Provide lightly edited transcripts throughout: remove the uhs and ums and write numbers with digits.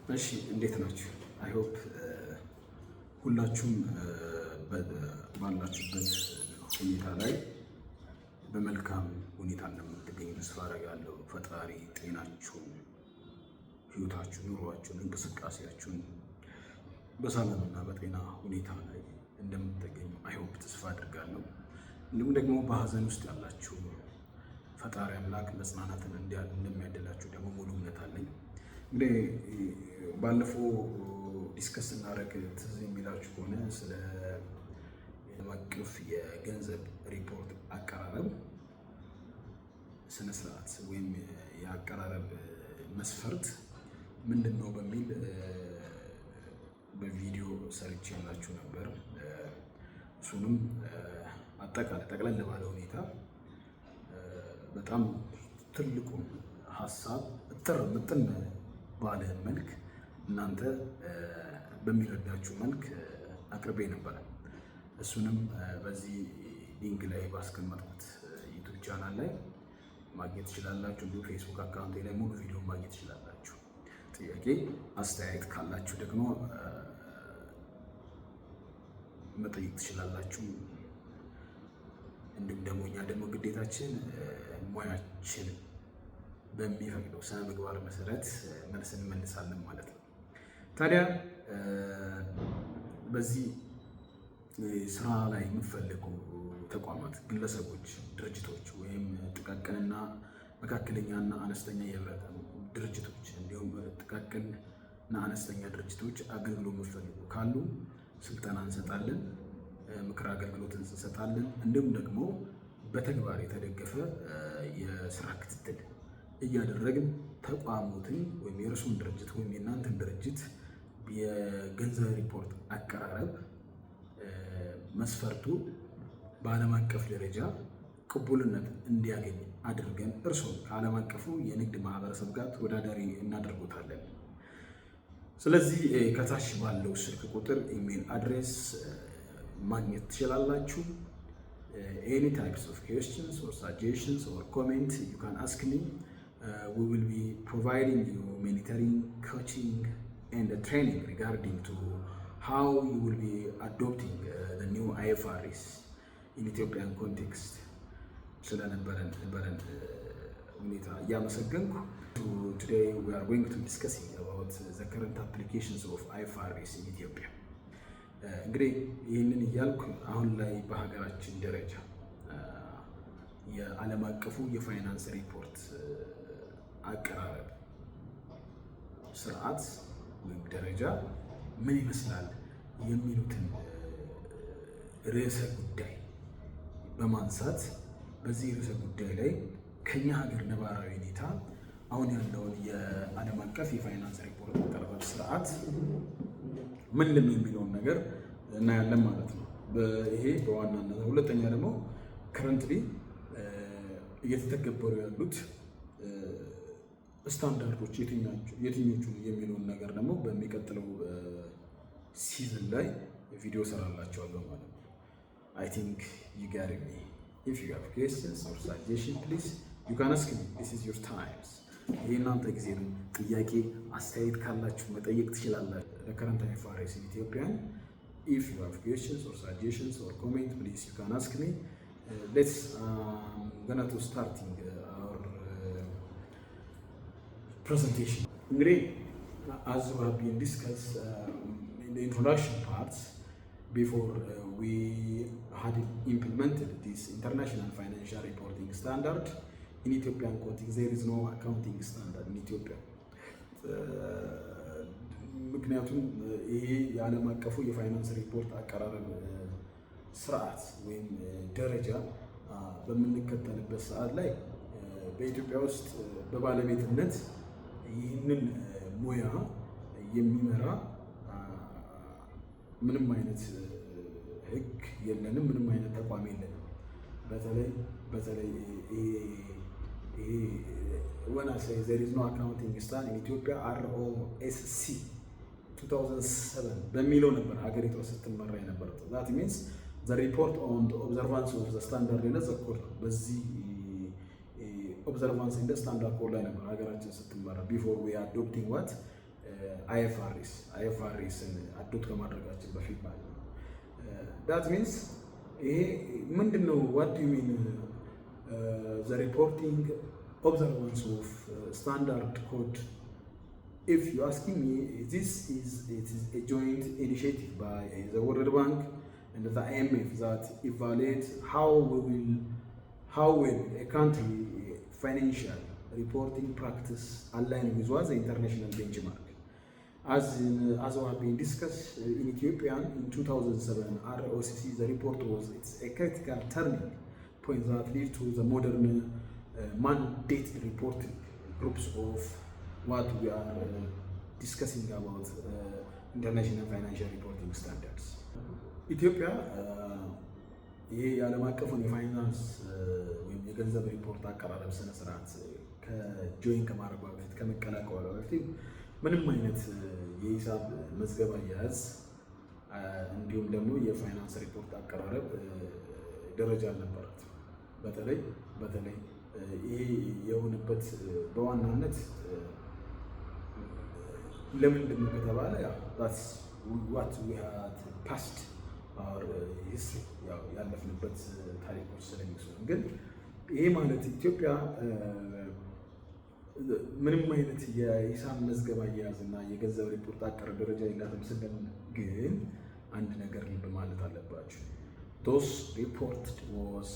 እሺ፣ እንዴት ናችሁ? I hope ሁላችሁም ባላችሁበት ሁኔታ ላይ በመልካም ሁኔታ እንደምትገኙ ተስፋ አደርጋለሁ። ፈጣሪ ጤናችሁን፣ ህይወታችሁን፣ ኑሯችሁን፣ እንቅስቃሴያችሁን በሰላምና በጤና ሁኔታ ላይ እንደምትገኙ I hope ተስፋ አድርጋለሁ። እንዲሁም ደግሞ በሀዘን ውስጥ ያላችሁ ፈጣሪ አምላክ መጽናናትን እንደሚያድላችሁ ደግሞ ሙሉ እምነት አለኝ። እንግዲህ ባለፈው discuss ስናደርግ ትዝ የሚላችሁ ከሆነ ስለ ዓለም አቀፍ የገንዘብ ሪፖርት አቀራረብ ስነስርዓት ወይም የአቀራረብ መስፈርት ምንድን ነው በሚል በቪዲዮ ሰርቼላችሁ ነበር። እሱንም አጠቃላይ ጠቅለል ባለ ሁኔታ በጣም ትልቁን ሀሳብ እጥር ምጥን ባለ መልክ እናንተ በሚረዳችሁ መልክ አቅርቤ ነበረ። እሱንም በዚህ link ላይ ባስቀመጥኩት YouTube channel ላይ ማግኘት ትችላላችሁ። እንዲሁም Facebook account ላይ ሙሉ ቪዲዮ ማግኘት ትችላላችሁ። ጥያቄ አስተያየት ካላችሁ ደግሞ መጠየቅ ትችላላችሁ። እንዲሁም ደግሞ እኛ ደግሞ ግዴታችን ሙያችን በሚፈቅደው ስነ ምግባር መሰረት መልስ እንመልሳለን ማለት ነው። ታዲያ በዚህ ስራ ላይ የምትፈልጉ ተቋማት፣ ግለሰቦች፣ ድርጅቶች ወይም ጥቃቅንና መካከለኛና አነስተኛ የህብረት ድርጅቶች እንዲሁም ጥቃቅንና አነስተኛ ድርጅቶች አገልግሎት የምትፈልጉ ካሉ ስልጠና እንሰጣለን፣ ምክር አገልግሎት እንሰጣለን። እንዲሁም ደግሞ በተግባር የተደገፈ የስራ ክትትል እያደረግን ተቋሞትን ወይም የእርሱን ድርጅት ወይም የእናንተን ድርጅት የገንዘብ ሪፖርት አቀራረብ መስፈርቱ በዓለም አቀፍ ደረጃ ቅቡልነት እንዲያገኝ አድርገን እርሶን ከዓለም አቀፉ የንግድ ማህበረሰብ ጋር ተወዳዳሪ እናደርጎታለን። ስለዚህ ከታች ባለው ስልክ ቁጥር፣ email address ማግኘት ትችላላችሁ። Any types of questions or suggestions or comment, you can ask me. We will be providing you monitoring, coaching and training regarding to how you will be adopting the new IFRS in Ethiopian context. ስለነበረን ነበረን ሁኔታ እያመሰገንኩ today we are going to discussing about the current applications of IFRS in Ethiopia። እንግዲህ ይህንን እያልኩ አሁን ላይ በሀገራችን ደረጃ የዓለም አቀፉ የፋይናንስ ሪፖርት አቀራረብ ስርዓት ወይም ደረጃ ምን ይመስላል የሚሉትን ርዕሰ ጉዳይ በማንሳት በዚህ ርዕሰ ጉዳይ ላይ ከኛ ሀገር ነባራዊ ሁኔታ አሁን ያለውን የዓለም አቀፍ የፋይናንስ ሪፖርት አቀራረብ ስርዓት ምንድን ነው የሚለውን ነገር እናያለን ማለት ነው። ይሄ በዋናነት። ሁለተኛ ደግሞ currently እየተተገበሩ ያሉት ስታንዳርዶች የትኞቹ የሚለውን ነገር ደግሞ በሚቀጥለው season ላይ ቪዲዮ ሰራላችኋለሁ ማለት ነው። I think you got me. If you have questions or suggestion, please, you can ask me. This is your times። ይህ እናንተ ጊዜ ነው። ጥያቄ አስተያየት ካላችሁ መጠየቅ ትችላላችሁ። ለ current IFRS in Ethiopian, if you have questions or suggestions or comment, please, you can ask me. Let's gonna to starting our presentation. እንግዲህ as we have been discussed in the introduction parts before, we had implemented this international financial reporting standard in Ethiopian context. There is no accounting standard in Ethiopia. ምክንያቱም ይሄ የዓለም አቀፉ የፋይናንስ ሪፖርት አቀራረብ ስርዓት ወይም ደረጃ በምንከተልበት ሰዓት ላይ በኢትዮጵያ ውስጥ በባለቤትነት ይህንን ሙያ የሚመራ ምንም አይነት ሕግ የለንም፣ ምንም አይነት ተቋም የለንም። በተለይ ይሄ when I say there is no accounting standard in Ethiopia, ROSC 2007 በሚለው ነበር ሀገሪቷ ስትመራ የነበረው። That means the report on observance of the standard and the code። በዚህ observance and the standard code ላይ ነበር ሀገራችን ስትመራ before we adopting what IFRS ን adopt ከማድረጋችን በፊት ማለት ነው። That means ይሄ ምንድን ነው? What you mean, the reporting observance of standard code? If you asking me, this is it is a joint initiative by the World Bank and the IMF that evaluate how will a country financial reporting practice align with what the international benchmark. As have been discussed in Ethiopia in 2007 ROCC, the report was, it's a critical turning point that lead to the modern mandated reporting groups of what we are discussing about international financial reporting standards. ኢትዮጵያ ይሄ የዓለም አቀፉን የፋይናንስ ወይም የገንዘብ ሪፖርት አቀራረብ ስነስርዓት ከ join ከማድረጓ በፊት፣ ከመቀላቀሏ በፊት ምንም አይነት የሂሳብ መዝገብ አያያዝ እንዲሁም ደግሞ የፋይናንስ ሪፖርት አቀራረብ ደረጃ አልነበራትም። በተለይ ይሄ የሆነበት በዋናነት ለምንድን ነው ከተባለ what we had past our history፣ ያለፍንበት ታሪኮች ስለሚሱ። ግን ይሄ ማለት ኢትዮጵያ ምንም አይነት የሂሳብ መዝገብ አያያዝ እና የገንዘብ ሪፖርት አቀራረብ ደረጃ የላትም ስንል ግን አንድ ነገር ልብ ማለት አለባችሁ። Those report was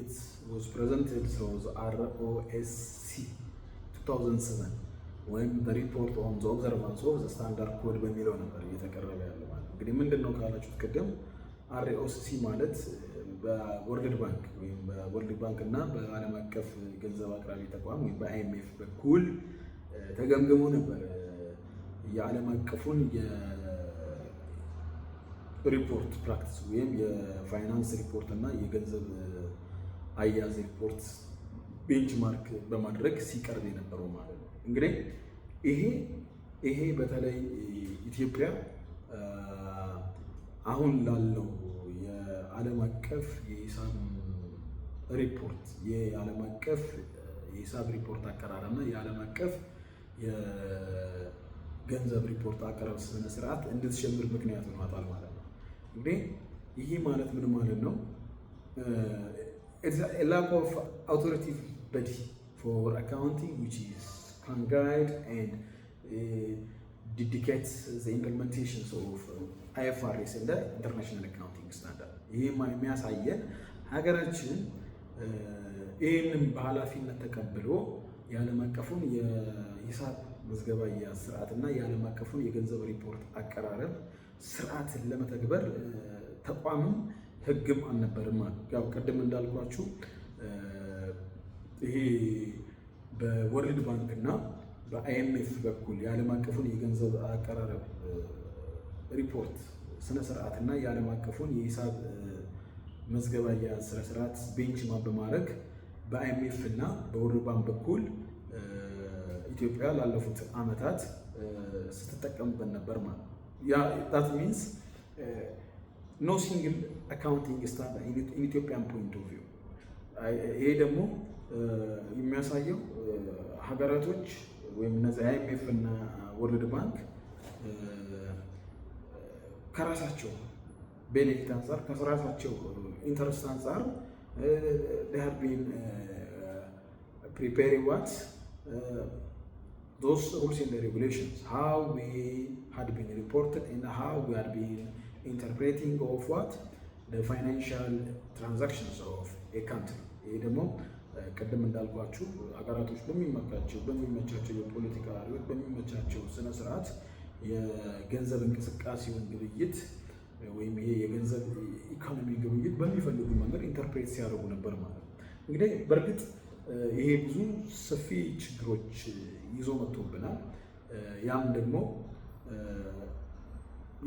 it was presented through ROSC 2007 ወይም report on the observance of the standard code በሚለው ነበር እየተቀረበ ያለው ማለት ነው። እንግዲህ ምንድን ነው ካላችሁት ቅድም ROSC ማለት በ World Bank ወይም በ World Bank እና በዓለም አቀፍ ገንዘብ አቅራቢ ተቋም ወይም በ IMF በኩል ተገምግሞ ነበር የዓለም አቀፉን የሪፖርት practice ወይም የፋይናንስ ሪፖርት እና የገንዘብ አያያዝ ሪፖርት benchmark በማድረግ ሲቀርብ የነበረው ማለት ነው። እንግዲህ ይሄ በተለይ ኢትዮጵያ አሁን ላለው የዓለም አቀፍ የሂሳብ ሪፖርት፣ የዓለም አቀፍ የሂሳብ ሪፖርት አቀራረብ እና የዓለም አቀፍ የገንዘብ ሪፖርት አቀራረብ ስነ ስርዓት እንድትጀምር ምክንያት ሆኗታል ማለት ነው። እንግዲህ ይህ ማለት ምን ማለት ነው? Lack of authoritative body for accounting which is can guide and dedicate the implementations of IFRS and international accounting standard። ይህ የሚያሳየን ሀገራችን ይህንን በኃላፊነት ተቀብሎ የዓለም አቀፉን የሂሳብ ምዝገባ አያያዝ ስርዓት እና የዓለም አቀፉን የገንዘብ ሪፖርት አቀራረብ ስርዓትን ለመተግበር ተቋምም ሕግም አልነበርም ማለት። ያው ቅድም እንዳልኳችሁ ይሄ በ World Bank እና በ IMF በኩል የዓለም አቀፉን የገንዘብ አቀራረብ ሪፖርት ስነ ስርዓት እና የዓለም አቀፉን የሂሳብ መዝገብ አያያዝ ስነ ስርዓት benchmark በማድረግ በ IMF እና በ World Bank በኩል ኢትዮጵያ ላለፉት ዓመታት ስትጠቀምበት ነበር ማለት ነው። That means no single accounting standard in Ethiopian point of view። ይሄ ደግሞ የሚያሳየው ሀገራቶች ወይም እነዚህ IMF እና World Bank ከራሳቸው benefit አንጻር፣ ከራሳቸው interest አንጻር they have been preparing what those rules and regulations, how we had been reported and how we had been interpreting of what the financial transactions of a country። ይሄ ደግሞ ቅድም እንዳልኳችሁ ሀገራቶች በሚመቻቸው የፖለቲካ ርዕዮት፣ በሚመቻቸው ስነ ስርዓት የገንዘብ እንቅስቃሴውን ግብይት ወይም ይሄ የገንዘብ ኢኮኖሚ ግብይት በሚፈልጉ መንገድ interpret ሲያደርጉ ነበር ማለት ነው። እንግዲህ በእርግጥ ይሄ ብዙ ሰፊ ችግሮች ይዞ መጥቶብናል። ያም ደግሞ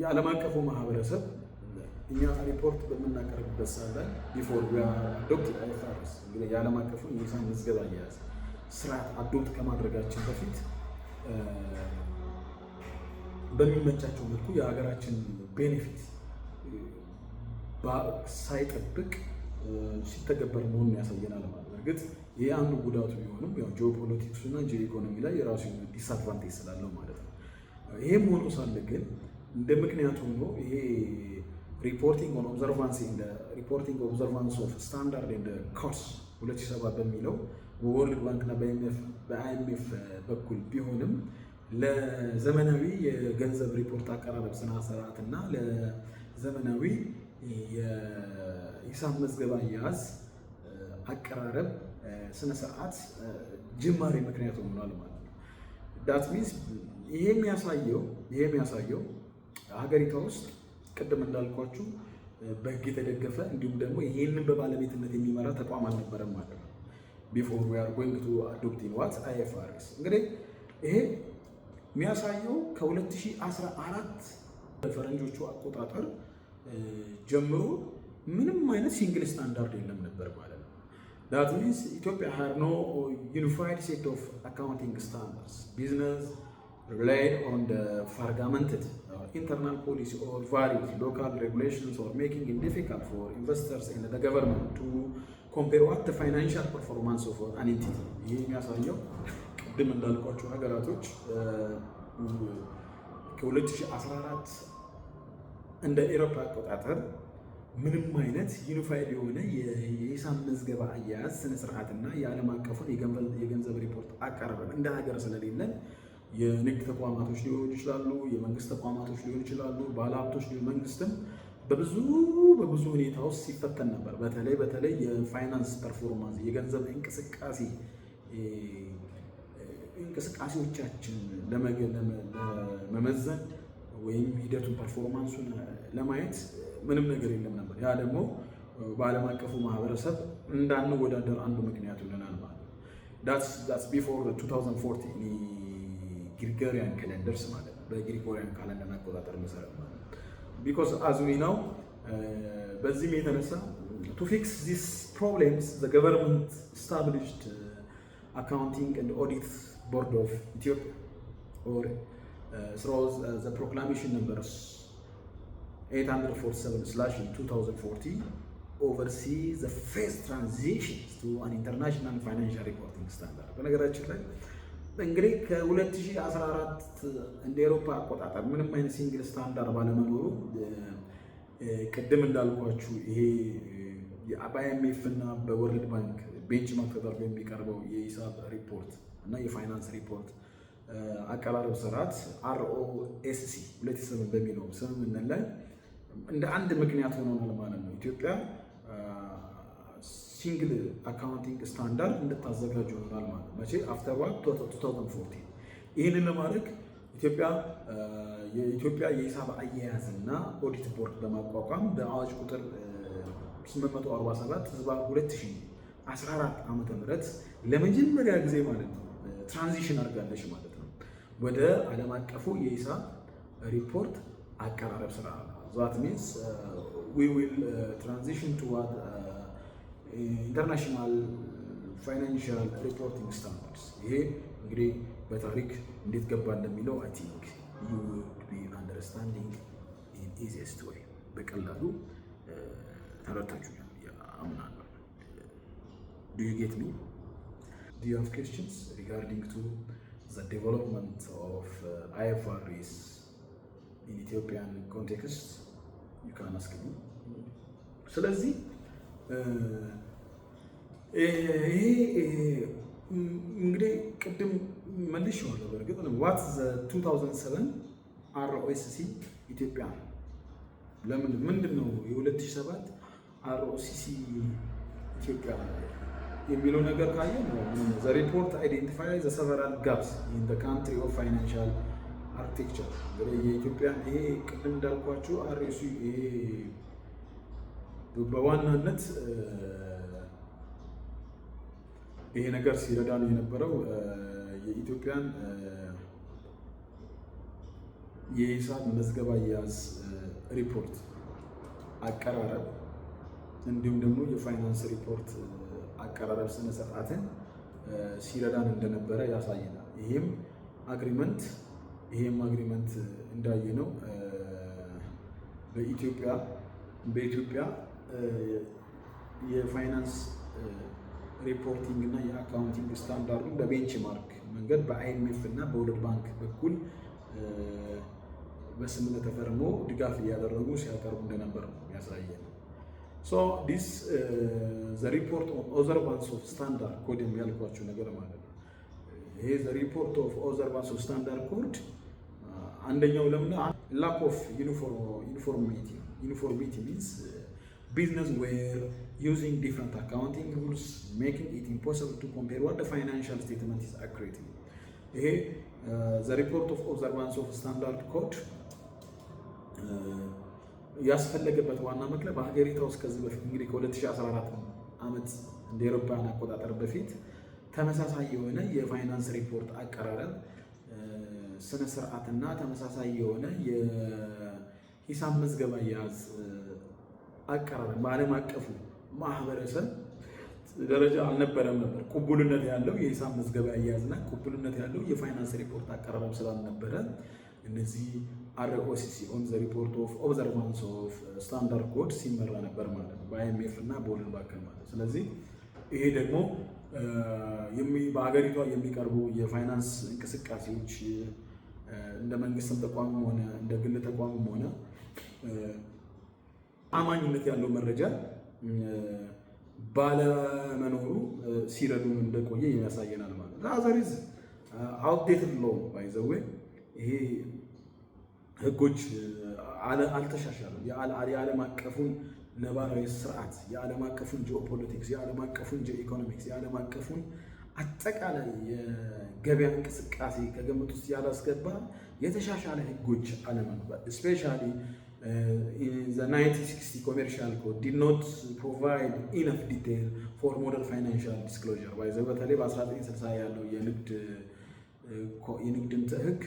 የዓለም አቀፉ ማህበረሰብ እኛ ሪፖርት በምናቀርብበት ሰዓት ላይ before we adopt IFRS፣ እንግዲህ የዓለም አቀፉን የሂሳብ ምዝገባ አያያዝ ስርዓት adopt ከማድረጋችን በፊት በሚመቻቸው መልኩ የሀገራችን benefit ሳይጠብቅ ሲተገበር መሆኑን ያሳየናል ማለት ነው። እርግጥ ይሄ አንዱ ጉዳቱ ቢሆንም ያው ጂኦፖለቲክሱ እና geo economy ላይ የራሱ disadvantage ስላለው ማለት ነው። ይሄም ሆኖ ሳለ ግን እንደ ምክንያት ሆኖ ይሄ reporting on observance and reporting observance of standard and codes 2007 በሚለው በ World Bank እና በ IMF በኩል ቢሆንም ለዘመናዊ የገንዘብ ሪፖርት አቀራረብ ስነ ስርዓት እና ለዘመናዊ የሂሳብ መዝገብ አያያዝ አቀራረብ ስነ ስርዓት ጅማሬ ምክንያት ሆኗል ማለት ነው። That means ይሄ የሚያሳየው ሀገሪቷ ውስጥ ቅድም እንዳልኳችሁ በህግ የተደገፈ እንዲሁም ደግሞ ይሄንን በባለቤትነት የሚመራ ተቋም አልነበረም ማለት ነው። Before we are going to adopting what IFRS። እንግዲህ ይሄ የሚያሳየው ከ2014 በፈረንጆቹ አቆጣጠር ጀምሮ ምንም አይነት single standard የለም ነበር ማለት ነው። That means Ethiopia had no unified set of accounting standards. Business relied on the fragmented internal policy or varied local regulations or making it difficult for investors and the government to compare what the financial performance of an entity። ይህ የሚያሳየው ቅድም እንዳልኳቸው ሀገራቶች ከ2014 እንደ ኤሮፓ አቆጣጠር ምንም አይነት unified የሆነ የሂሳብ መዝገብ አያያዝ ስነስርዓትና የዓለም አቀፉን የገንዘብ ሪፖርት አቀራረብ እንደ ሀገር ስለሌለን የንግድ ተቋማቶች ሊሆኑ ይችላሉ፣ የመንግስት ተቋማቶች ሊሆኑ ይችላሉ፣ ባለሀብቶች ሊሆኑ መንግስትም በብዙ በብዙ ሁኔታ ውስጥ ሲፈተን ነበር። በተለይ በተለይ የ finance performance የገንዘብ እንቅስቃሴዎቻችን ለመመዘን ወይም ሂደቱን performance ኡን ለማየት ምንም ነገር የለም ነበር። ያ ደግሞ በዓለም አቀፉ ማህበረሰብ እንዳንወዳደር አንዱ ምክንያት ይሆነናል ማለት ነው። That's before 2014 Gregorian calendars ማለት ነው። በ Gregorian calendar አቆጣጠር መሰረት ማለት ነው። Because as we know በዚህም የተነሳ to fix these problems, the government established Accounting and Audit Board of Ethiopia or through the proclamation number 847/2014 oversee the phased transition to an international financial reporting standard። በነገራችን ላይ እንግዲህ ከ2014 እንደ ኤሮፓ አቆጣጠር ምንም አይነት single standard ባለመኖሩ ቅድም እንዳልኳችሁ ይሄ በ IMF እና በ World Bank benchmark ተደርጎ የሚቀርበው የሂሳብ ሪፖርት እና የፋይናንስ ሪፖርት አቀራረብ ስርዓት ROSC 27 በሚለው ስምምነት ላይ እንደ አንድ ምክንያት ሆኖናል ማለት ነው። ኢትዮጵያ single accounting standard እንድታዘጋጅ ሆኗል ማለት ነው። መቼ? After what? 2014። ይህንን ለማድረግ የኢትዮጵያ የሂሳብ አያያዝና ኦዲት ቦርድ በማቋቋም በአዋጅ ቁጥር 847/2014 ዓመተ ምህረት ለመጀመሪያ ጊዜ ማለት ነው transition አድርጋለች ማለት ነው ወደ ዓለም አቀፉ የሂሳብ ሪፖርት አቀራረብ ስራ። That means we will transition toward international financial reporting standards። ይሄ እንግዲህ በታሪክ እንዴት ገባ እንደሚለው I think you would be understanding in easiest way በቀላሉ ተረድታችሁኛል አምናለሁ። Do you get me? Do you have questions regarding to the development of IFRS in Ethiopian context? You can ask me። ስለዚህ ይሄ እንግዲህ ቅድም መልሼዋለሁ። በእርግጥ what the 2007 ROSC ኢትዮጵያ ለምን ምንድን ነው የ2007 ROSC ኢትዮጵያ የሚለው ነገር ካየን the report identify the several gaps in the country of financial architecture። እንግዲህ የኢትዮጵያ ይሄ ቅድም እንዳልኳችሁ ROSC ይሄ በዋናነት ይሄ ነገር ሲረዳን የነበረው የኢትዮጵያን የሂሳብ መዝገብ አያያዝ ሪፖርት አቀራረብ እንዲሁም ደግሞ የፋይናንስ ሪፖርት አቀራረብ ስነ ስርዓትን ሲረዳን እንደነበረ ያሳየናል። ይሄም agreement እንዳየነው በኢትዮጵያ የፋይናንስ reporting እና የ accounting standard ኡን በ benchmark መንገድ በ IMF እና በ World Bank በኩል በስምምነት ተፈርሞ ድጋፍ እያደረጉ ሲያቀርቡ እንደነበር ነው የሚያሳየን። So this the report on observance of standard code የሚያልኳቸው ነገር ማለት ነው። ይሄ the report of observance of standard code አንደኛው ለምን lack of uniformity. Uniformity means business were using different accounting rules, making it impossible to compare what financial statement is accurate. ይሄ the report of observance of standard code ያስፈለገበት ዋና ምክንያት በሀገሪቷ ውስጥ ከዚህ በፊት እንግዲህ ከ2014 ዓመት እንደ ኤሮፓውያን አቆጣጠር በፊት ተመሳሳይ የሆነ የፋይናንስ ሪፖርት አቀራረብ ስነ ስርዓትና ተመሳሳይ የሆነ የሂሳብ መዝገብ አያያዝ አቀራረብ በዓለም አቀፉ ማህበረሰብ ደረጃ አልነበረም ነበር። ቅቡልነት ያለው የሂሳብ መዝገብ አያያዝና ቅቡልነት ያለው የፋይናንስ ሪፖርት አቀራረብ ስላልነበረ እነዚህ ROSC on the report of observance of standard code ሲመራ ነበር ማለት ነው፣ በ IMF እና በ World Bank ማለት ነው። ስለዚህ ይሄ ደግሞ በሀገሪቷ የሚቀርቡ የፋይናንስ እንቅስቃሴዎች እንደ መንግስትም ተቋምም ሆነ እንደ ግል ተቋምም ሆነ አማኝነት ያለው መረጃ ባለመኖሩ ሲረዱን እንደቆየ ያሳየናል ማለት ነው። Other is outdated law, by the way. ይሄ ህጎች አልተሻሻሉም። የዓለም አቀፉን ነባራዊ ስርዓት፣ የዓለም አቀፉን ጂኦፖለቲክስ፣ የዓለም አቀፉን ጂኦ ኢኮኖሚክስ፣ የዓለም አቀፉን አጠቃላይ የገበያ እንቅስቃሴ ከግምት ውስጥ ያላስገባ የተሻሻለ ህጎች አለመኖር፣ especially the 1960 commercial code did not provide enough detail for modern financial disclosure. By the በተለይ በ1960 ያለው የንግድ እንትን ህግ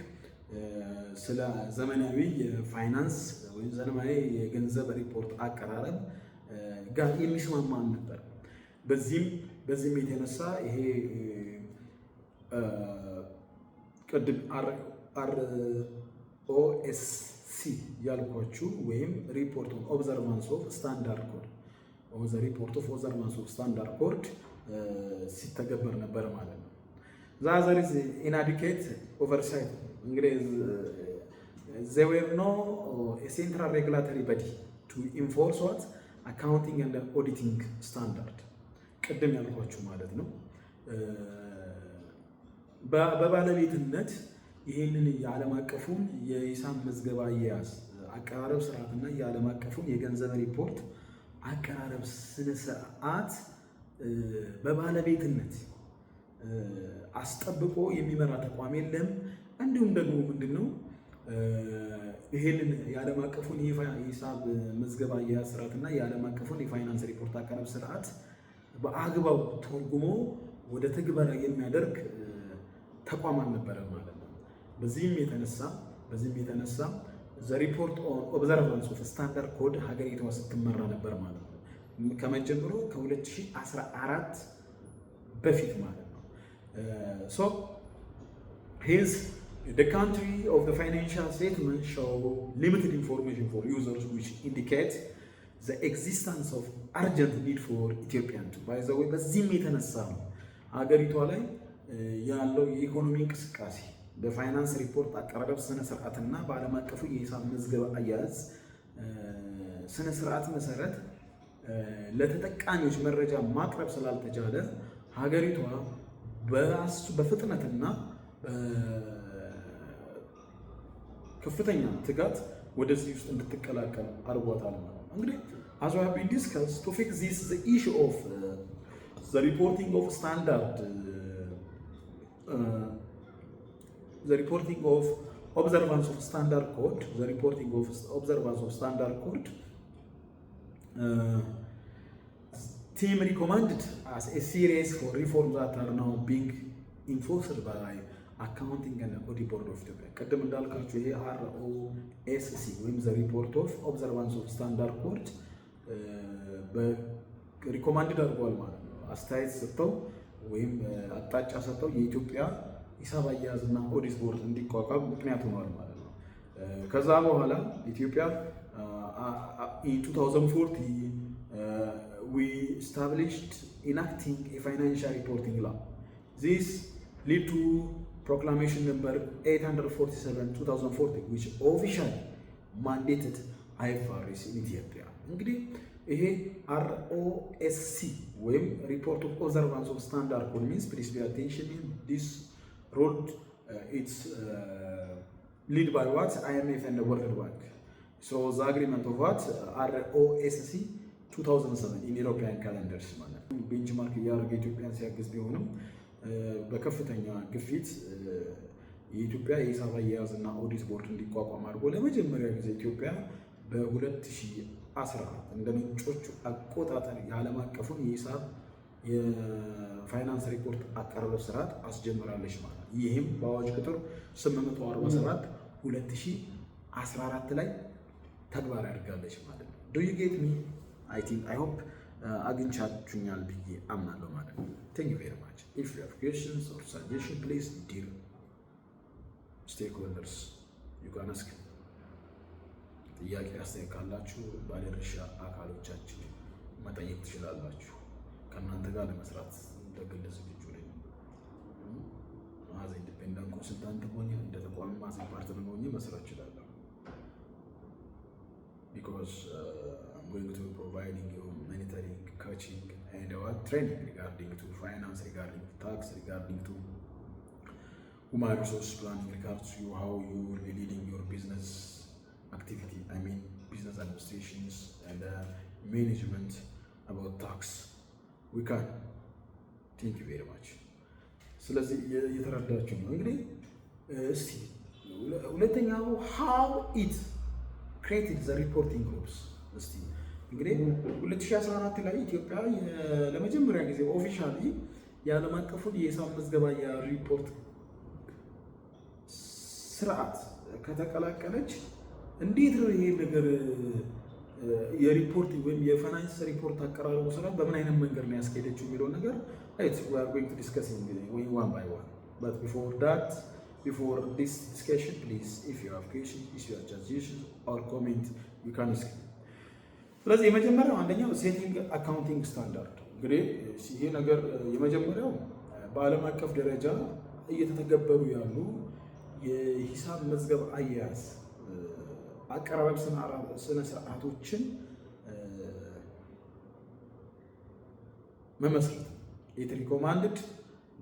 ስለ ዘመናዊ የፋይናንስ ወይም ዘመናዊ የገንዘብ ሪፖርት አቀራረብ ጋር የሚስማማ ነበር። በዚህም የተነሳ ይሄ ቅድም ROSC ያልኳችሁ ወይም report on observance of standard code, the report of observance of standard code ሲተገበር ነበር ማለት ነው። The other is inadequate oversight. እንግዲህ there were no central regulatory body to enforce what accounting and auditing standard ቅድም ያልኳችሁ ማለት ነው። በባለቤትነት ይህንን የዓለም አቀፉን የሂሳብ መዝገብ አያያዝ አቀራረብ ስርዓትና የዓለም አቀፉን የገንዘብ ሪፖርት አቀራረብ ስነ ስርዓት በባለቤትነት አስጠብቆ የሚመራ ተቋም የለም። እንዲሁም ደግሞ ምንድን ነው ይሄንን የዓለም አቀፉን የሂሳብ መዝገብ አያያዝ ስርዓት እና የዓለም አቀፉን የፋይናንስ ሪፖርት አቀራረብ ስርዓት በአግባቡ ተርጉሞ ወደ ትግበራ የሚያደርግ ተቋም አልነበረም ማለት ነው። በዚህም የተነሳ the report on observance of standard code ሀገሪቷ ስትመራ ነበር ማለት ነው። ከመጀመሩ ከ2014 በፊት ማለት ነው። So hence the country of the financial statement show limited information for users, which indicate the existence of urgent need for Ethiopian to, by the way, በዚህም የተነሳ ነው ሀገሪቷ ላይ ያለው የኢኮኖሚ እንቅስቃሴ በፋይናንስ ሪፖርት አቀራረብ ስነ ስርዓትና በዓለም አቀፉ የሂሳብ መዝገብ አያያዝ ስነ ስርዓት መሰረት ለተጠቃሚዎች መረጃ ማቅረብ ስላልተቻለ ሀገሪቷ በፍጥነትና ከፍተኛ ትጋት ወደዚህ ውስጥ እንድትቀላቀል አድርጓታል ማለት ነው። እንግዲህ as we have been discussed, to fix this the issue of the reporting of standard, the reporting of observance of standard code, the reporting of observance of standard code team recommended as a series for reforms that are now being enforced by Accounting and Audit Board of Ethiopia። ቅድም እንዳልካችሁ ይሄ ROSC ወይም the report of observance of standard code recommended አድርጓል ማለት ነው። አስተያየት ሰጥተው ወይም አቅጣጫ ሰጥተው የኢትዮጵያ ሂሳብ አያያዝና ኦዲት ቦርድ እንዲቋቋም ምክንያት ሆኗል ማለት ነው። ከዛ በኋላ ኢትዮጵያ in 2014 We established enacting a financial reporting law. This lead to Proclamation number 847 2014, which officially mandated IFRS in Ethiopia። እንግዲህ ይሄ ROSC ወይም Report of Observance of Standard Code means, please be attention, this road, it's lead by what? IMF and World Bank. So the agreement of what? ROSC 2007 in European calendars ማለት ነው። Benchmark እያደረገ ኢትዮጵያን ሲያግዝ ቢሆንም በከፍተኛ ግፊት የኢትዮጵያ የሂሳብ አያያዝ እና ኦዲት ቦርድ እንዲቋቋም አድርጎ ለመጀመሪያ ጊዜ ኢትዮጵያ በ2014 እንደ ነጮቹ አቆጣጠር የዓለም አቀፉን የሂሳብ የፋይናንስ ሪፖርት አቀራረብ ስርዓት አስጀምራለች ማለት ነው። ይህም በአዋጅ ቁጥር 847 2014 ላይ ተግባራዊ አድርጋለች ማለት ነው። Do you get me? I think, I hope አግኝቻችሁኛል ብዬ አምናለሁ ማለት ነው። Thank you very much. If you have questions or suggestion, please, dear stakeholders, you can ask. ጥያቄ አስተያየት ካላችሁ ባለድርሻ አካሎቻችን መጠየቅ ትችላላችሁ። ከእናንተ ጋር ለመስራት በግል ዝግጁ ነኝ። As independent consultant ሆኜ፣ እንደ ተቋም as partner ሆኜ መስራት እችላለሁ። Because I'm going to be providing you mentoring, coaching and what, training regarding to finance, regarding to tax, regarding to human resource planning, regards to how you will be leading your business activity. I mean, business administrations and management, about tax. We can. Thank you very much. ስለዚህ እየተረዳችሁ ነው። እንግዲህ እስቲ ሁለተኛው how it created the reporting groups። እስቲ እንግዲህ 2014 ላይ ኢትዮጵያ ለመጀመሪያ ጊዜ officially የዓለም አቀፉን የሂሳብ መዝገባ የሪፖርት ስርዓት ከተቀላቀለች እንዴት ነው ይሄ ነገር የሪፖርት ወይም የፋይናንስ ሪፖርት አቀራረቡ ስራ በምን አይነት መንገድ ነው ያስኬደችው የሚለውን ነገር we are going to discuss one by one. But before that, before this discussion, please, if you have questions, if you have suggestions or comment, you can ask. ስለዚህ የመጀመሪያው አንደኛው setting accounting standard። እንግዲህ ይሄ ነገር የመጀመሪያው በዓለም አቀፍ ደረጃ እየተተገበሩ ያሉ የሂሳብ መዝገብ አያያዝ አቀራረብ ስነ ስርዓቶችን መመስረት። It recommended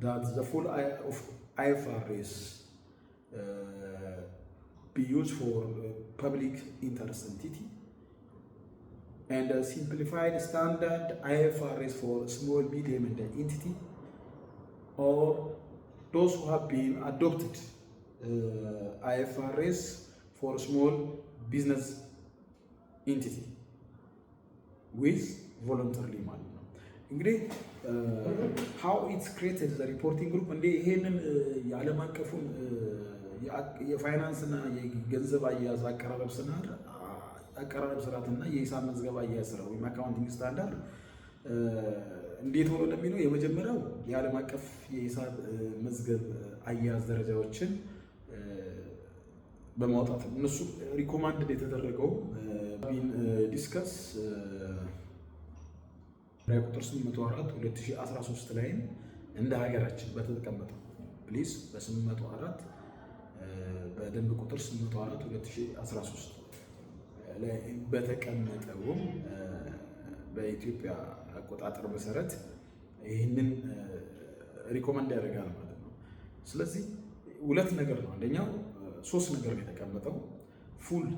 that the full of IFRS be used for public interest entity and a simplified standard IFRS for small, medium and entity or those who have been adopted IFRS for small business entity with voluntarily ማለት ነው። እንግዲህ how it's created the reporting group እንዴ ይሄንን የዓለም አቀፉን የፋይናንስና የገንዘብ አያያዝ አቀራረብ ስናር አቀራረብ ስርዓትና የሂሳብ መዝገብ አያያዝ ስራ ወይም accounting standard እንዴት ሆኖ ለሚለው የመጀመሪያው የዓለም አቀፍ የሂሳብ መዝገብ አያያዝ ደረጃዎችን በማውጣት እነሱ recommended የተደረገው been discuss ቁጥር 804 2013 ላይም እንደ ሀገራችን በተቀመጠው please በ804 በደንብ ቁጥር 804 2013 ላይ በተቀመጠውም በኢትዮጵያ አቆጣጠር መሰረት ይህንን recommend ያደርጋል ማለት ነው። ስለዚህ ሁለት ነገር ነው። አንደኛው ሶስት ነገር ነው የተቀመጠው። Full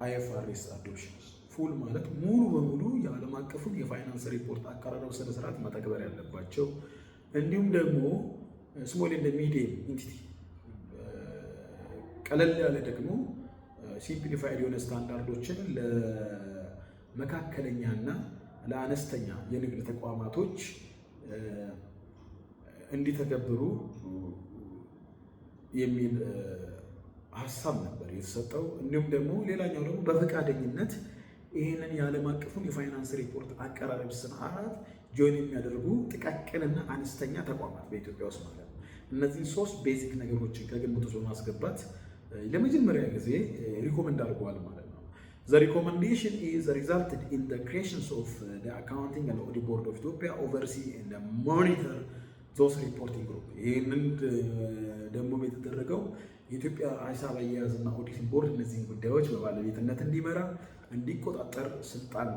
IFRS adoption። Full ማለት ሙሉ በሙሉ የዓለም አቀፉን የፋይናንስ ሪፖርት አቀራረብ ስነስርዓት መተግበር ያለባቸው፣ እንዲሁም ደግሞ small and medium entity ቀለል ያለ ደግሞ simplified የሆነ ስታንዳርዶችን ለመካከለኛና ለአነስተኛ የንግድ ተቋማቶች እንዲተገብሩ የሚል ሀሳብ ነበር የተሰጠው። እንዲሁም ደግሞ ሌላኛው ደግሞ በፈቃደኝነት ይህንን የዓለም አቀፉን የፋይናንስ ሪፖርት አቀራረብ ስርዓት join የሚያደርጉ ጥቃቅንና አነስተኛ ተቋማት በኢትዮጵያ ውስጥ ማለት ነው። እነዚህን ሶስት basic ነገሮችን ከግምት ውስጥ በማስገባት ለመጀመሪያ ጊዜ recommend አድርገዋል ማለት ነው። The recommendation is resulted in the creations of the Accounting and Audit Board of Ethiopia oversee and monitor those reporting group። ይህንን ደግሞ የተደረገው የኢትዮጵያ ሂሳብ አያያዝና ኦዲት ቦርድ እነዚህን ጉዳዮች በባለቤትነት እንዲመራ፣ እንዲቆጣጠር ስልጣን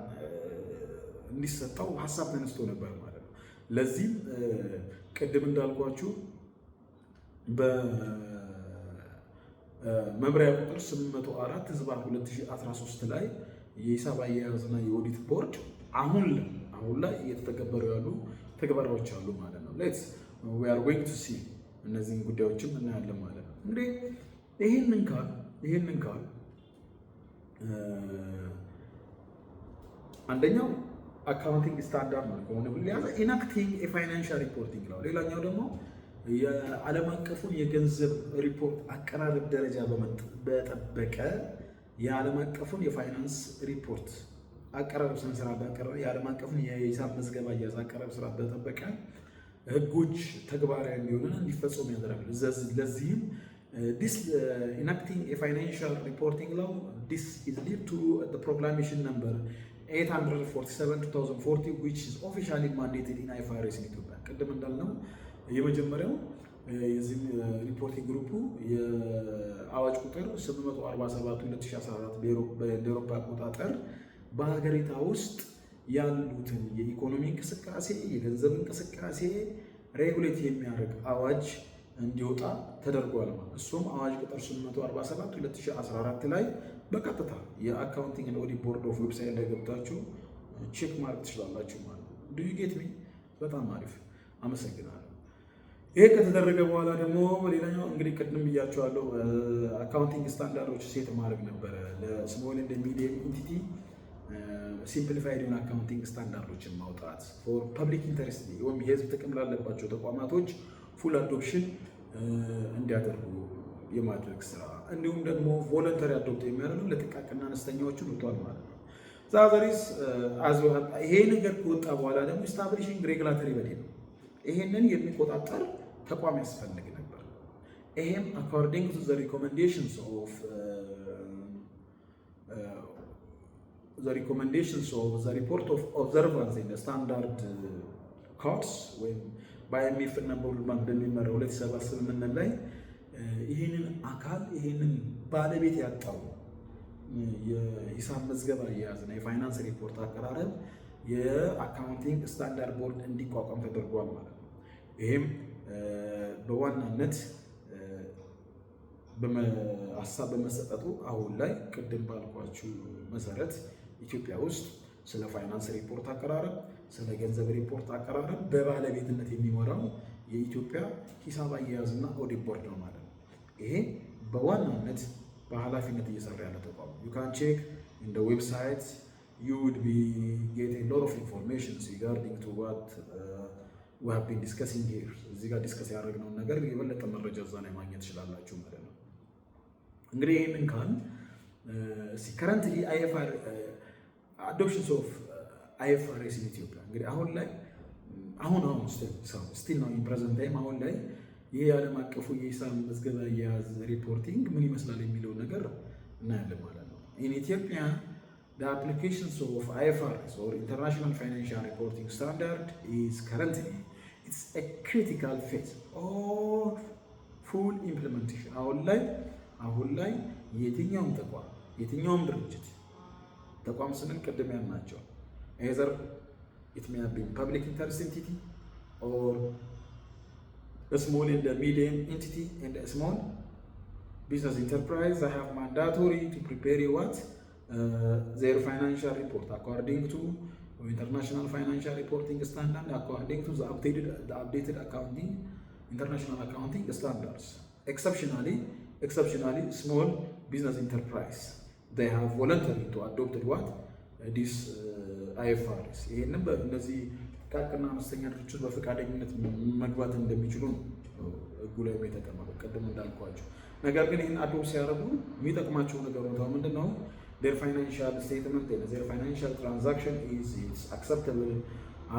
እንዲሰጠው ሀሳብ ተነስቶ ነበር ማለት ነው። ለዚህም ቅድም እንዳልኳችሁ በመምሪያ ቁጥር 804/2013 ላይ የሂሳብ አያያዝና የኦዲት ቦርድ አሁን ላይ እየተተገበሩ ያሉ ተግባራዎች አሉ ማለት ነው። Let's, we are going to see፣ እነዚህን ጉዳዮችም እናያለን ማለት ነው። እንግዲህ ይህንን ካል አንደኛው accounting standard ነው ከሆነ ያዘ enacting የ financial reporting ነው። ሌላኛው ደግሞ የዓለም አቀፉን የገንዘብ ሪፖርት አቀራረብ ደረጃ በጠበቀ የዓለም አቀፉን የፋይናንስ ሪፖርት አቀራረብ ስነ ስርዓት ባቀረበ የዓለም አቀፉን የሂሳብ መዝገብ አያያዝ አቀራረብ ስርዓት በጠበቀ ህጎች ተግባራዊ እንዲሆኑና እንዲፈጸሙ ያደርጋል። ለዚህም this enacting የ financial reporting law, this is lead to proclamation number 847 2040, which is officially mandated in IFRS in Ethiopia። ቅድም እንዳልነው የመጀመሪያው የዚህ reporting group ኡ የአዋጅ ቁጥር 847 2014 በአውሮፓ አቆጣጠር በሀገሪቷ ውስጥ ያሉትን የኢኮኖሚ እንቅስቃሴ፣ የገንዘብ እንቅስቃሴ regulate የሚያደርግ አዋጅ እንዲወጣ ተደርጓል ማለት። እሱም አዋጅ ቁጥር 847 2014 ላይ በቀጥታ የ Accounting and Audit Board of website ላይ ገብታችሁ check ማድረግ ትችላላችሁ ማለት ነው። Do you get me? በጣም አሪፍ፣ አመሰግናለሁ። ይሄ ከተደረገ በኋላ ደግሞ ሌላኛው እንግዲህ ቅድም ብያቸዋለሁ፣ accounting standard ኦች set ማድረግ ነበረ ለ small and medium entity simplified የሆነ accounting standard ኦችን ማውጣት for public interest ወይም የህዝብ ጥቅም ላለባቸው ተቋማቶች full adoption እንዲያደርጉ የማድረግ ስራ፣ እንዲሁም ደግሞ voluntary adopt የሚያደርጉ ለጥቃቅንና አነስተኛዎችን ወጥቷል ማለት ነው። The other is ይሄ ነገር ከወጣ በኋላ ደግሞ establishing regulatory body ነው። ይሄንን የሚቆጣጠር ተቋም ያስፈልግ ነበር። ይሄም according to the recommendations of the report of observance in standard codes ወይም በ IMF እና በ World Bank በሚመራው 2007 ስምምነት ላይ ይህንን አካል፣ ይህንን ባለቤት ያጣው የሂሳብ መዝገብ አያያዝና የፋይናንስ ሪፖርት አቀራረብ የ Accounting Standard Board እንዲቋቋም ተደርጓል ማለት ነው። ይህም በዋናነት ሀሳብ በመሰጠቱ አሁን ላይ ቅድም ባልኳችሁ መሰረት ኢትዮጵያ ውስጥ ስለ ፋይናንስ ሪፖርት አቀራረብ፣ ስለ ገንዘብ ሪፖርት አቀራረብ በባለቤትነት የሚመራው የኢትዮጵያ ሂሳብ አያያዝና ኦዲት ቦርድ ነው ማለት ነው። ይሄ በዋናነት በኃላፊነት እየሰራ ያለ ተቋም። You can check in the website, you would be get a lot of information regarding to what we have been discussing here። እዚህ ጋር discuss ያደረግነውን ነገር የበለጠ መረጃ እዛ ላይ ማግኘት ትችላላችሁ ማለት ነው። እንግዲህ ይህንን ካል currently IFR adoptions of IFRS in Ethiopia፣ እንግዲህ አሁን ላይ አሁን still ነው in present time፣ አሁን ላይ ይህ የዓለም አቀፉ የሂሳብ መዝገብ አያያዝ reporting ምን ይመስላል የሚለውን ነገር እናያለን ማለት ነው። In Ethiopia, the applications of IFRS or International Financial Reporting Standard is currently, it's a critical phase of full implementation። አሁን ላይ የትኛውም ተቋም፣ የትኛውም ድርጅት፣ ተቋም ስንል ቅድም ያልናቸው either it may have been public interest entity or small and medium entity and small business enterprise, they have mandatory to prepare what their financial report according to International Financial Reporting Standard, according to the updated accounting international accounting standards. Exceptionally, small business enterprise, they have voluntary to adopted what this IFRS። ይህንም በእነዚህ ጥቃቅንና አነስተኛ ድርጅቶች በፈቃደኝነት መግባት እንደሚችሉ ነው ህጉ ላይ የተቀመጠው ቅድም እንዳልኳቸው። ነገር ግን ይህን adopt ሲያደርጉ የሚጠቅማቸው ነገር ነው ምንድን ነው? Their financial statement and their financial transaction is acceptable.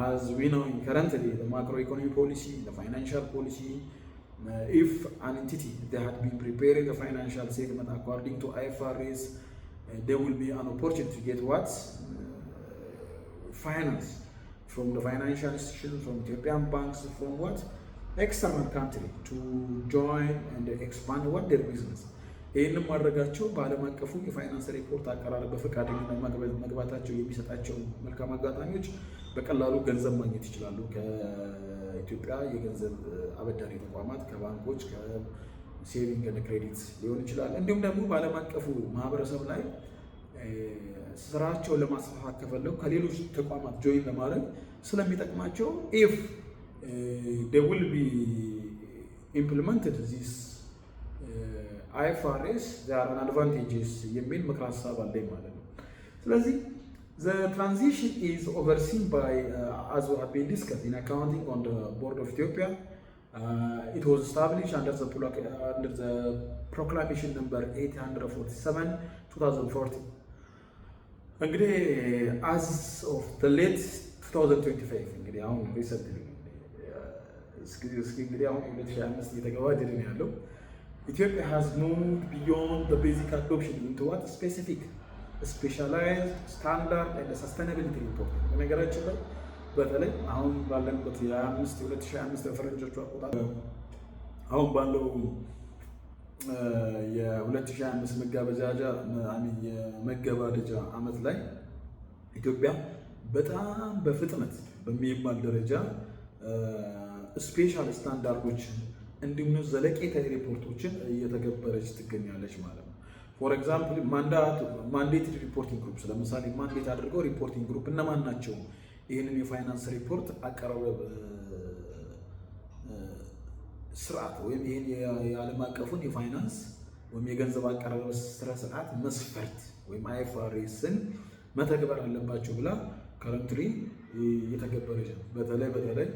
As we know, in currently the macroeconomic policy, the financial policy, if an entity, they had been preparing the financial statement according to IFRS There will be an opportunity to get what finance from the financial institution, from Ethiopian banks, from what external country to join and expand what their business። ይህንን ማድረጋቸው በዓለም አቀፉ የፋይናንስ ሪፖርት አቀራረብ በፈቃደኝነት መግባታቸው የሚሰጣቸው መልካም አጋጣሚዎች በቀላሉ ገንዘብ ማግኘት ይችላሉ። ከኢትዮጵያ የገንዘብ አበዳሪ ተቋማት፣ ከባንኮች፣ ከ saving and credit ሊሆን ይችላል። እንዲሁም ደግሞ በዓለም አቀፉ ማህበረሰብ ላይ ስራቸውን ለማስፋፋት ከፈለጉ ከሌሎች ተቋማት join ለማድረግ ስለሚጠቅማቸው if they will be implemented this IFRS, there are advantages የሚል ምክር ሀሳብ አለኝ ማለት ነው። ስለዚህ the transition is overseen by, as we have been discussed, in Accounting on the Board of Ethiopia. It was established under the proclamation number 847 2014። እንግዲህ as of the late 2025፣ እንግዲህ አሁን recently እስኪ እንግዲህ አሁን 2025 እየተገባደደ ነው ያለው። Ethiopia has moved beyond the basic adoption into what specific specialized standard and sustainability report። በነገራችን ላይ በተለይ አሁን ባለንበት የ25 2025 በፈረንጆቹ አቆጣጠር አሁን ባለው የ2025 መጋበጃጃ የመገባደጃ ዓመት ላይ ኢትዮጵያ በጣም በፍጥነት በሚባል ደረጃ special standard ኦችን እንዲሁም ዘለቄታዊ ሪፖርቶችን እየተገበረች ትገኛለች ማለት ነው። For example, mandated reporting groups፣ ለምሳሌ mandate አድርገው reporting group እነማን ናቸው? ይህንን የፋይናንስ ሪፖርት አቀራረብ ስርዓት ወይም ይህን የዓለም አቀፉን የፋይናንስ ወይም የገንዘብ አቀራረብ ስነ ስርዓት መስፈርት ወይም IFRS ን መተግበር አለባቸው ብላ currently እየተገበረች ነው። በተለይ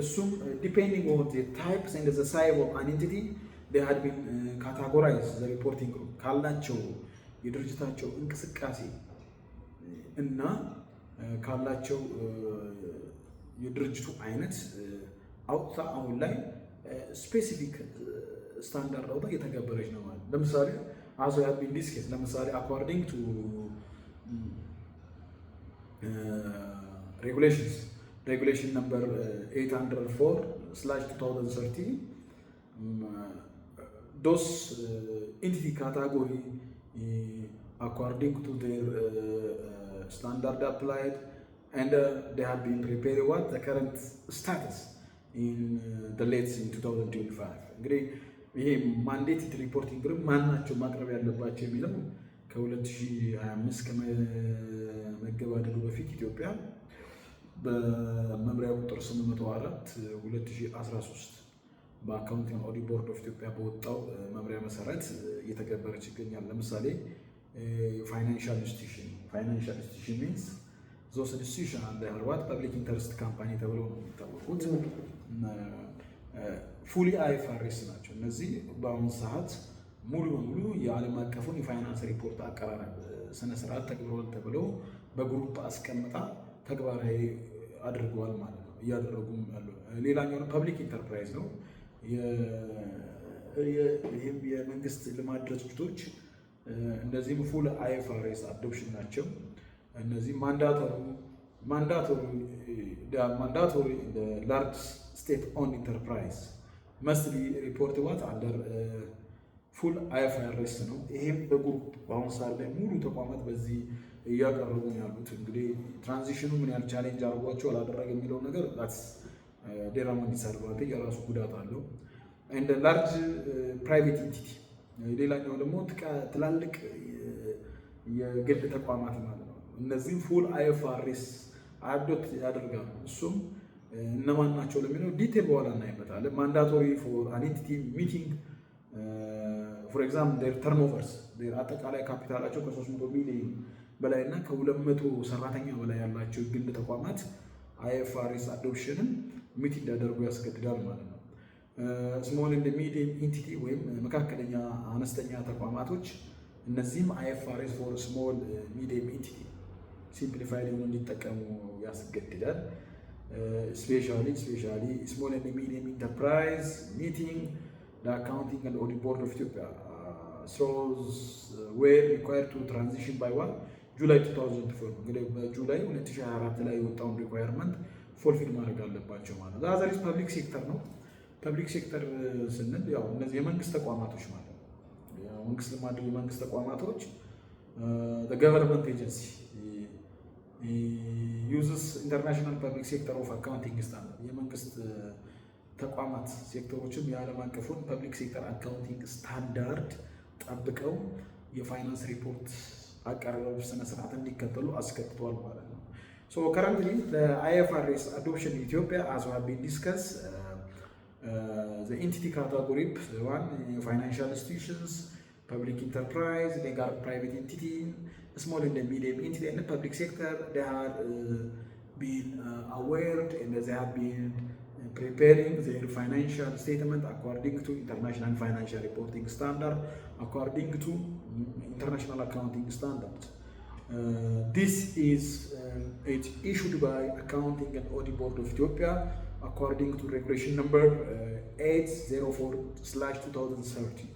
እሱም depending on types and the size of an entity, they had been categorized the reporting group። ካላቸው የድርጅታቸው እንቅስቃሴ እና ካላቸው የድርጅቱ አይነት አውጥታ አሁን ላይ specific standard አውጥታ እየተገበረች ነው ማለት። ለምሳሌ as we have been discuss፣ ለምሳሌ according to regulation number 804/2013, those entity category according to their standard applied and they have been prepared what the current status in the late in 2025። እንግዲህ ይሄ mandated reporting group ማን ናቸው ማቅረብ ያለባቸው የሚለው ከ2025 ከመገባደዱ በፊት ኢትዮጵያ በመምሪያ ቁጥር 804 2013 በ Accounting Audit Board of Ethiopia በወጣው መምሪያ መሰረት እየተገበረች ይገኛል። ለምሳሌ financial institution። Financial institution means those institution under what public interest company ተብለው ነው የሚታወቁት። Fully IFRS ናቸው። እነዚህ በአሁኑ ሰዓት ሙሉ በሙሉ የዓለም አቀፉን የፋይናንስ ሪፖርት አቀራረብ ስነስርዓት ተግብረዋል ተብለው በ group አስቀምጣ ተግባራዊ አድርገዋል ማለት ነው። እያደረጉም ያሉ ሌላኛው public enterprise ነው። ይህም የመንግስት ልማት ድርጅቶች እንደዚህም full IFRS adoption ናቸው። እነዚህ mandatory large state owned enterprise must be report what under full IFRS ነው። ይሄም በ group በአሁኑ ሰዓት ላይ ሙሉ ተቋማት በዚህ እያቀረቡ ነው ያሉት። እንግዲህ transition ኑ ምን ያህል challenge አድርጓቸው አላደረገ የሚለው ነገር there are disadvantage፣ የራሱ ጉዳት አለው። እንደ large private entity፣ ሌላኛው ደግሞ ትላልቅ የግል ተቋማት ማለት ነው። እነዚህም full IFRS adopt ያደርጋሉ። እሱም እነማን ናቸው ለሚለው detail በኋላ እናይበታለን። Mandatory for an entity meeting, for example, their turnovers፣ አጠቃላይ ካፒታላቸው ከ300 ሚሊዮን በላይ እና ከ200 ሰራተኛ በላይ ያላቸው የግል ተቋማት IFRS adoption ን meet እንዲያደርጉ ያስገድዳል ማለት ነው። Small and medium entity ወይም መካከለኛ አነስተኛ ተቋማቶች፣ እነዚህም IFRS for small medium entity simplified የሆኑ እንዲጠቀሙ ያስገድዳል። Specially small and medium enterprise meeting ለ Accounting and Audit Board of Ethiopia were required to transition by 1 July 2004። እንግዲህ በ July 2024 ላይ የወጣውን requirement fulfill ማድረግ አለባቸው ማለት ነው። Other is public sector ነው። Public sector ስንል ያው እነዚህ የመንግስት ተቋማቶች ማለት ነው። የመንግስት ልማድ የመንግስት ተቋማቶች፣ government agency uses International Public Sector of Accounting Standard። የመንግስት ተቋማት ሴክተሮችም የዓለም አቀፉን public sector accounting standard ጠብቀው የፋይናንስ ሪፖርት አቀራረብ ስነስርዓት እንዲከተሉ አስገድዷል ማለት ነው። So currently IFRS adoption Ethiopia, as have been discuss, entity category one, financial institutions, public enterprise, legal private entity, small and medium entity and public sector, they had been aware and they have been preparing their financial statement according to International Financial Reporting Standard, according to international accounting standards. This is it's issued by Accounting and Audit Board of Ethiopia according to regulation number 804/2013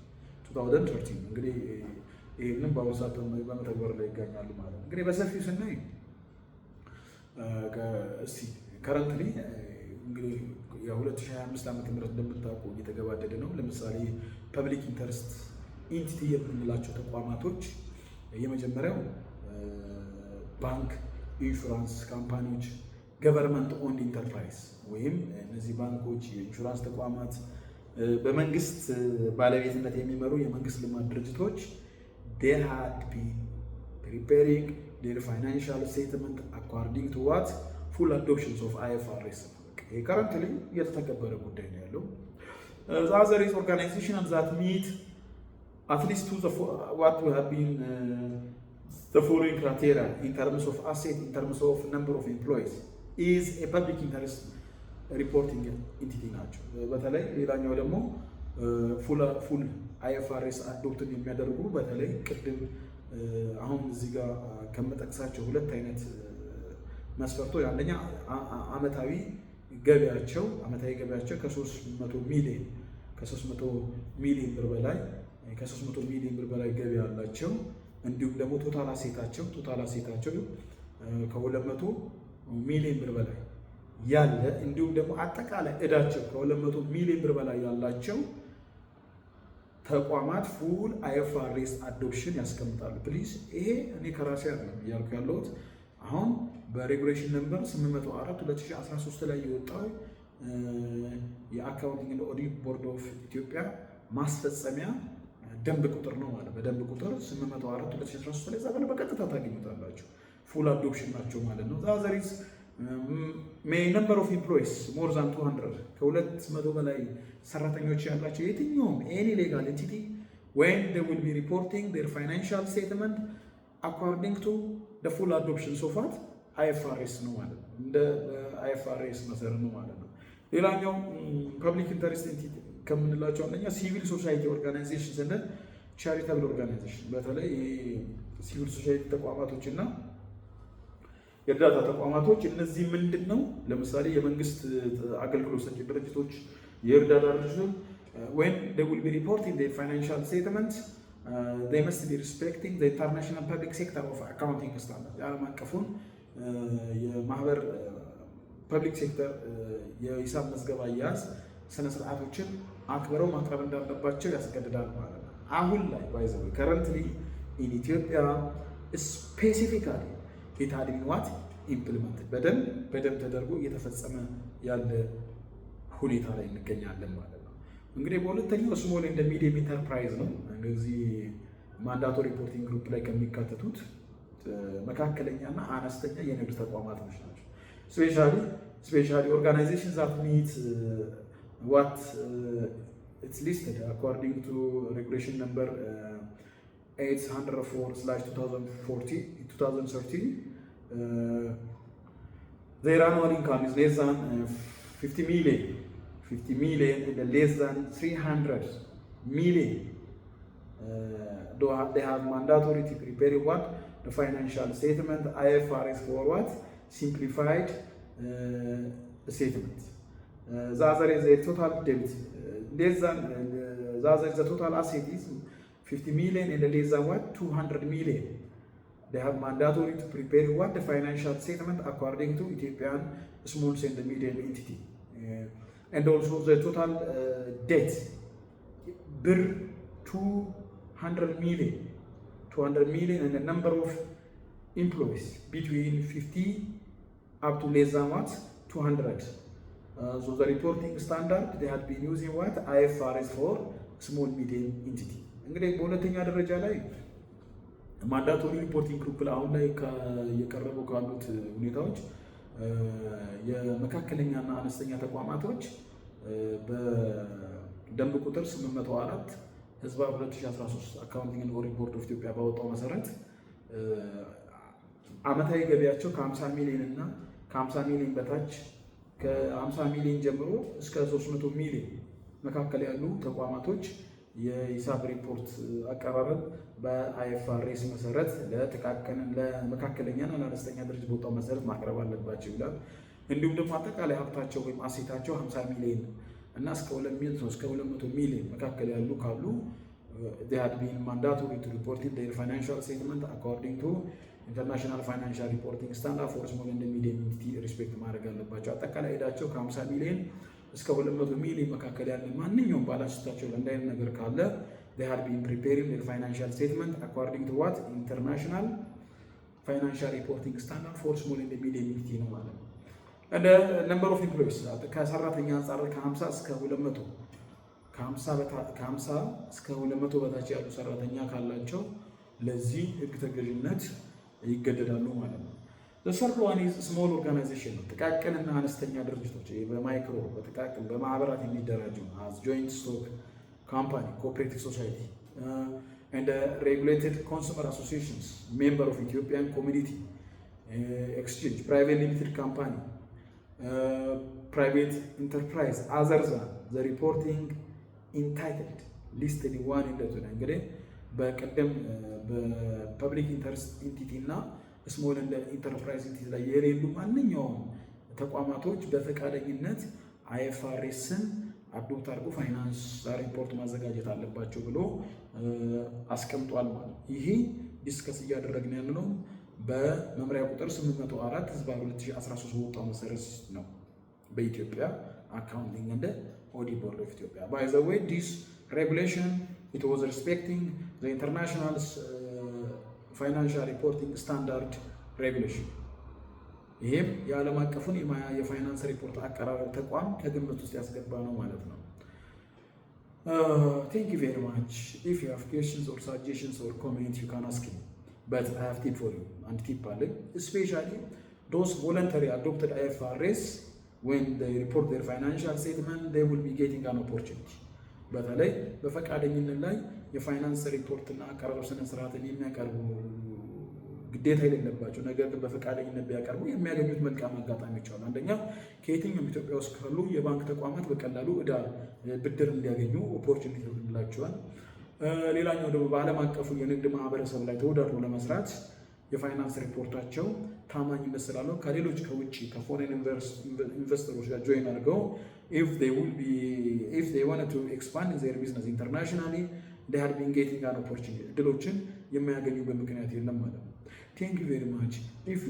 2013። እንግዲህ ይህንም በአሁኑ ሰዓት በመተግበር ላይ ይገኛሉ ማለት ነው። እንግዲህ በሰፊው ስናይ እስቲ currently እንግዲህ የ2025 ዓመተ ምህረት እንደምታውቁ እየተገባደደ ነው። ለምሳሌ public interest entity የምንላቸው ተቋማቶች የመጀመሪያው ባንክ፣ insurance company ዎች፣ government owned enterprise ወይም እነዚህ ባንኮች፣ የኢንሹራንስ ተቋማት፣ በመንግስት ባለቤትነት የሚመሩ የመንግስት ልማት ድርጅቶች they had been preparing their financial statement according to what? Full adoptions of IFRS። ይሄ currently እየተተገበረ ጉዳይ ነው ያለው። The other is organization that meet at least to the what we have been the following criteria in terms of asset, in terms of number of employees, is a public interest reporting entity ናቸው። በተለይ ሌላኛው ደግሞ full IFRS adopt ን የሚያደርጉ በተለይ ቅድም አሁን እዚህ ጋር ከምጠቅሳቸው ሁለት አይነት መስፈርቶች፣ አንደኛ አመታዊ ገቢያቸው ከ300 ሚሊዮን ብር በላይ ከ300 ሚሊዮን ብር በላይ ገቢ ያላቸው፣ እንዲሁም ደግሞ total asset ኣቸው ከ200 ሚሊዮን ብር በላይ ያለ፣ እንዲሁም ደግሞ አጠቃላይ እዳቸው ከ200 ሚሊዮን ብር በላይ ያላቸው ተቋማት full IFRS adoption ያስቀምጣሉ። Please፣ ይሄ እኔ ከራሴ አይደለም እያልኩ ያለሁት፣ አሁን በ regulation number 804 2013 ላይ የወጣው የ Accounting Audit Board of Ethiopia ማስፈጸሚያ ደንብ ቁጥር ነው ማለት። በደንብ ቁጥር 804 2013 ላይ እዛ ጋር በቀጥታ ታገኙታላችሁ። Full adoption ናቸው ማለት ነው። The other is may number of employees more than 200፣ ከ200 በላይ ሰራተኞች ያላቸው የትኛውም any legal entity, when they will be reporting their financial statement according to the full adoption of what? IFRS ነው ማለት ነው። እንደ IFRS መሰረት ነው ማለት ነው። ሌላኛው public interest entity ከምንላቸው አንደኛ civil society organization ስንል charitable organization፣ በተለይ civil society ተቋማቶች እና የእርዳታ ተቋማቶች እነዚህ ምንድን ነው? ለምሳሌ የመንግስት አገልግሎት ሰጪ ድርጅቶች፣ የእርዳታ ድርጅቶች when they will be reporting their financial statements, they must be respecting the International Public Sector of Accounting Standard፣ የዓለም አቀፉን የማህበር public sector የሂሳብ መዝገብ አያያዝ ስነ ስርዓቶችን አክብረው ማቅረብ እንዳለባቸው ያስገድዳል ማለት ነው። አሁን ላይ by the way, currently in Ethiopia specifically it had been what? Implemented። በደንብ ተደርጎ እየተፈጸመ ያለ ሁኔታ ላይ እንገኛለን ማለት ነው። እንግዲህ በሁለተኛው small and medium enterprise ነው። እነዚህ mandatory reporting group ላይ ከሚካተቱት መካከለኛና አነስተኛ የንግድ ተቋማቶች ናቸው። Specially organization that meet what it's listed according to regulation number 804/2013, their annual income is less than 50 million, 50 million and less than 300 million, they have mandatory to prepare what? The financial statement IFRS for what? Simplified statement. The other is a total debt less than the other is the total asset is 50 million and less than what, 200 million, they have mandatory to prepare what, the financial statement according to Ethiopian small and medium entity. And also the total debt ብር 200 million, 200 million, and the number of employees between 50 up to less than what, 200. So the reporting standard they had been using what, IFRS for small medium entity. እንግዲህ በሁለተኛ ደረጃ ላይ mandatory reporting group አሁን ላይ እየቀረቡ ካሉት ሁኔታዎች የመካከለኛና አነስተኛ ተቋማቶች በደንብ ቁጥር 804/2013 Accounting and Audit Board of Ethiopia ባወጣው መሰረት አመታዊ ገቢያቸው ከ50 ሚሊዮን እና ከ50 ሚሊዮን በታች፣ ከ50 ሚሊዮን ጀምሮ እስከ 300 ሚሊዮን መካከል ያሉ ተቋማቶች የሂሳብ ሪፖርት አቀራረብ በ IFRS መሰረት ለጥቃቅን፣ ለመካከለኛና ለአነስተኛ ድርጅት በወጣው መሰረት ማቅረብ አለባቸው ይላል። እንዲሁም ደግሞ አጠቃላይ ሀብታቸው ወይም asset ኣቸው 50 ሚሊዮን እና እስከ 200 ሚሊዮን መካከል ያሉ ካሉ they had been mandatory to report in their financial statement according to International Financial Reporting Standard for Small and Medium Entity respect ማድረግ አለባቸው። አጠቃላይ ዕዳቸው ከ50 ሚሊዮን እስከ 200 ሚሊዮን መካከል ያለ ማንኛውም balance sheet ኣቸው እንደ አይነት ነገር ካለ they had been preparing their financial statement according to what, International Financial Reporting Standard for Small and Medium Entity ነው ማለት ነው። እንደ number of employees ከሰራተኛ አንጻር ከ50 እስከ 200፣ ከ50 እስከ 200 በታች ያሉ ሰራተኛ ካላቸው ለዚህ ህግ ተገዥነት ይገደዳሉ ማለት ነው። Third one is small organization ነው። ጥቃቅንና አነስተኛ ድርጅቶች በ micro፣ በጥቃቅን በማህበራት የሚደራጁ as joint stock company, cooperative society and regulated consumer associations, member of Ethiopian Commodity Exchange, private limited company, private enterprise, other than the reporting entitled listed one እንደቱ። እንግዲህ በቀደም በ public interest entity እና small enterprise entity ላይ የሌሉ ማንኛውም ተቋማቶች በፈቃደኝነት IFRS ን adopt አድርጎ finance report ማዘጋጀት አለባቸው ብሎ አስቀምጧል ማለት ነው። ይሄ discuss እያደረግን ያለነው በመምሪያ ቁጥር 804/2013 በወጣው መሰረት ነው። በኢትዮጵያ Accounting and Audit Board of Ethiopia. By the way, this regulation, it was respecting the International Financial Reporting Standard regulation። ይሄም የዓለም አቀፉን የፋይናንስ ሪፖርት አቀራረብ ተቋም ከግምት ውስጥ ያስገባ ነው ማለት ነው። Thank you very much. If you have questions or suggestions or comment, you can ask me, but I have tip for you. አንድ tip አለኝ። Especially those voluntary adopted IFRS, when they report their financial statement, they will be getting an opportunity። በተለይ በፈቃደኝነት ላይ የፋይናንስ ሪፖርትና አቀራረብ ስነ ስርዓትን የሚያቀርቡ፣ ግዴታ የሌለባቸው ነገር ግን በፈቃደኝነት ቢያቀርቡ የሚያገኙት መልካም አጋጣሚዎች አሉ። አንደኛ ከየትኛውም ኢትዮጵያ ውስጥ ካሉ የባንክ ተቋማት በቀላሉ እዳ ብድር እንዲያገኙ opportunity ይሆንላቸዋል። ሌላኛው ደግሞ በዓለም አቀፉ የንግድ ማህበረሰብ ላይ ተወዳድሮ ለመስራት የፋይናንስ ሪፖርታቸው ታማኝነት ስላለው ከሌሎች ከውጭ ከ foreign investor ኦች ጋር join አድርገው if they want to expand their business internationally, they had been getting an opportunity፣ እድሎችን የማያገኙበት ምክንያት የለም ማለት ነው። Thank you very much. If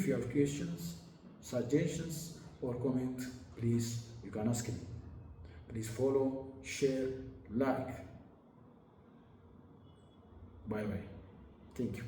you have questions, suggestions or comment, please, you can ask me. Please follow, share, like. Bye bye. Thank you.